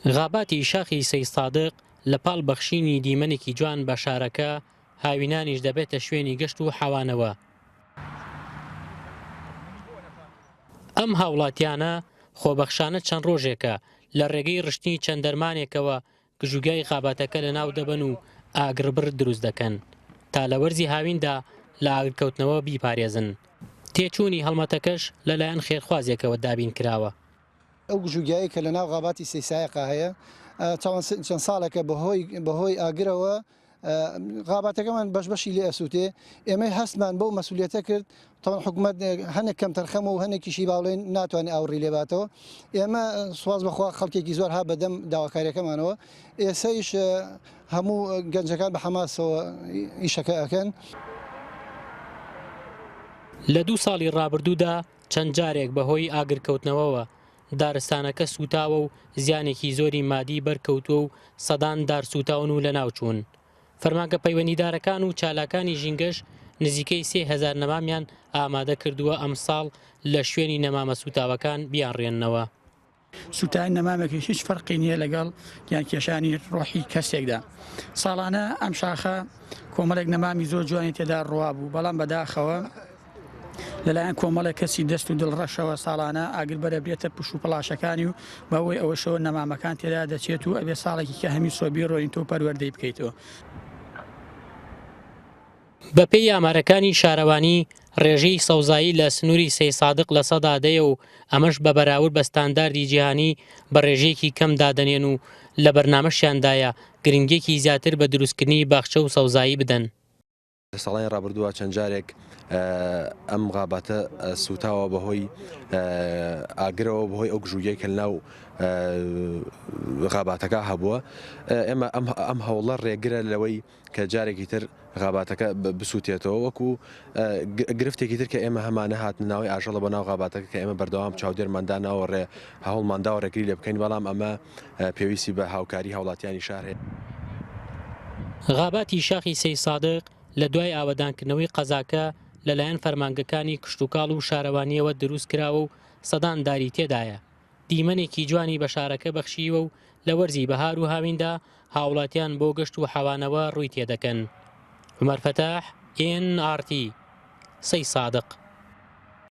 غاباتی شاخی سەیدسادق لە پاڵ بەخشینی دیمەنێکی جوان بە شارەکە، هاوینانیش دەبێتە شوێنی گەشت و حەوانەوە. ئەم هاوڵاتیانە خۆبەخشانە چەند ڕۆژێکە لە ڕێگەی ڕشتنی چەند دەرمانێکەوە گژوگیای غاباتەکە لەناو دەبەن و ئاگربڕ دروست دەکەن تا لە وەرزی هاویندا لە ئاگرکەوتنەوە بیپارێزن. تێچوونی هەڵمەتەکەش لەلایەن خێرخوازێکەوە دابین کراوە. ئەو گژوگیایەی کە لەناو غاباتی سەیسایەقا هەیە چەند ساڵێکە بەهۆی ئاگرەوە غاباتەکەمان بەش بەشی لێ ئەسووتێ، ئێمەی هەستمان بەو مەسولیەتە کرد، تەوان حکومەت هەنێک کەم تەرخەمە و هەنێکیشی باڵێن ناتوانێت ئاوڕی لێباتەوە، ئێمە سواز بەخوا خەڵکێکی زۆر ها بەدەم داواکاریەکەمانەوە، ئێسەیش هەموو گەنجەکان بە حەماسەوە ئیشەکە ئەکەن. لە دوو ساڵی ڕابردوودا چەند جارێک بەهۆی ئاگرکەوتنەوەوە دارستانەکە سووتاوە و زیانێکی زۆری مادی بەرکەوتووە و سەدان دار سووتاون و لەناوچوون. فەرمانگە پەیوەندیدارەکان و چالاکانی ژینگەش نزیکەی 3000 نەمامیان ئامادە کردووە ئەمساڵ لە شوێنی نەمامە سووتاوەکان بیانڕێننەوە. سووتانی نەمامێکیش هیچ فەرقی نییە لەگەڵ گیانکێشانی ڕۆحی کەسێکدا. ساڵانە ئەم شاخە کۆمەڵێک نەمامی زۆر جوانی تێدا ڕوابوو، بەڵام بەداخەوە لەلایەن کۆمەڵێک کەسی دەست و دڵڕەشەوە ساڵانە ئاگر بەرەبرێتە پوش و پڵاشەکانی و بەهۆی ئەوەشەوە نەمامەکان تێدا دەچێت و ئەبێ ساڵێکی کە هەمیسۆ بیڕۆینتەوە و پەروەردەی بکەیتەوە. بەپێی ئامارەکانی شارەوانی، ڕێژەی سەوزایی لە سنووری سەیدسادق 10% ە و ئەمەش بە بەراورد بە ستانداردی جیهانی بە ڕێژەیەکی کەم دادەنێن و لە بەرنامەشیاندایە گرنگییەکی زیاتر بە دروستکردنی باخچە و سەوزایی بدەن. لە ساڵانی ڕابردووە چەند جارێک ئەم غاباتە سووتاوە بەهۆی ئاگرەوە بەهۆی ئەو گژوگیای کە لەناو غاباتەکە هەبووە ئێمە ئەم هەوڵە ڕێگرە لەوەی کە جارێکی تر غاباتەکە بسووتێتەوە وەکو گرفتێکی تر کە ئێمە هەمانە هاتنە ناوی ئاژەڵە بە ناو غاباتەکە کە ئێمە بەردەوام چاودێرمان داناوە ڕێ هەوڵمان داوە ڕێگری لێ بکەین بەڵام ئەمە پێویستی بە هاوکاری هاوڵاتیانی شار هەیە. غاباتی شاخی سەیدسادق لە دوای ئاوەدانکردنەوەی قەزاکە لەلایەن فەرمانگەکانی کشتوکاڵ و شارەوانییەوە دروستکراوە و سەدان داری تێدایە دیمەنێکی جوانی بە شارەکە بەخشیوە و لە وەرزی بەهار و هاویندا هاوڵاتیان بۆ گەشت و حەوانەوە ڕووی تێدەکەن. عومەر فەتاح، ئێن ئاڕ تی، سەیدسادق.